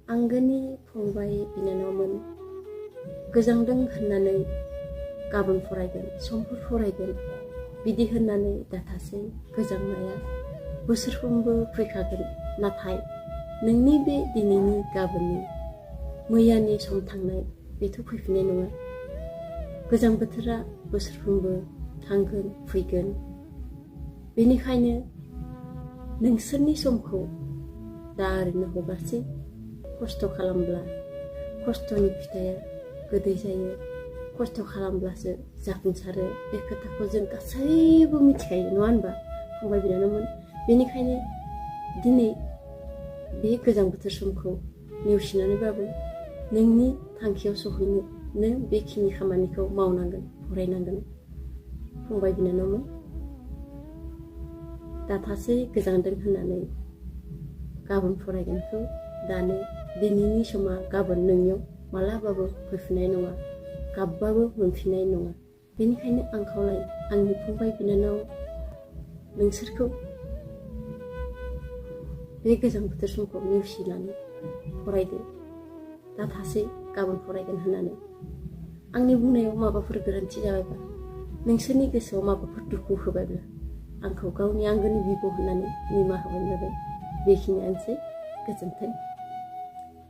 आंगोनि फंबाय बिनानावमोन गोजांदों होननानै गाबोन फरायगोन समफोर फरायगोन बिदि होननानै दाथासै गोजांनाया बोसोरफ्रोमबो फैखागोन नाथाय नोंनि बे दिनैनि गाबोननि मैयानि सम थांनाय बेथ' फैफिननाय नङा गोजां बोथोरा बोसोरफ्रोमबो थांगोन फैगोन बेनिखायनो नोंसोरनि समखौ दा ओरैनो हगारसै खस्थ' खालामब्ला खस्थ'नि फिथाइया गोदै जायो खस्थ' खालामब्लासो जाफुंसारो बे खोथाखौ जों गासैबो मिथिखायो नङा होनबा फंबाय बिनानावमोन बेनिखायनो दिनै बे गोजां बोथोर समखौ नेवसिनानैबाबो नोंनि थांखियाव सहैनो नों बेखिनि खामानिखौ मावनांगोन फरायनांगोन फंबाय बिनानावमोन दाथासै गोजांदों होननानै गाबोन फरायगोनखौ दानो दिनैनि समा गाबोन नोंनियाव मालाबाबो फैफिननाय नङा गाबबाबो मोनफिननाय नङा बेनिखायनो आं खावलायो आंनि फंबाय बिनानाव नोंसोरखौ बे गोजां बोथोर समखौ नेवसिनानै फरायदो दाथासै गाबोन फरायगोन होननानै आंनि बुंनायाव माबाफोर गोरोन्थि जाबायबा नोंसोरनि गोसोआव माबाफोर दुखु होबायब्ला आंखौ गावनि आंगोनि बिब' होननानै निमाहा होबानो जाबाय बेखिनियानोसै गोजोन्थों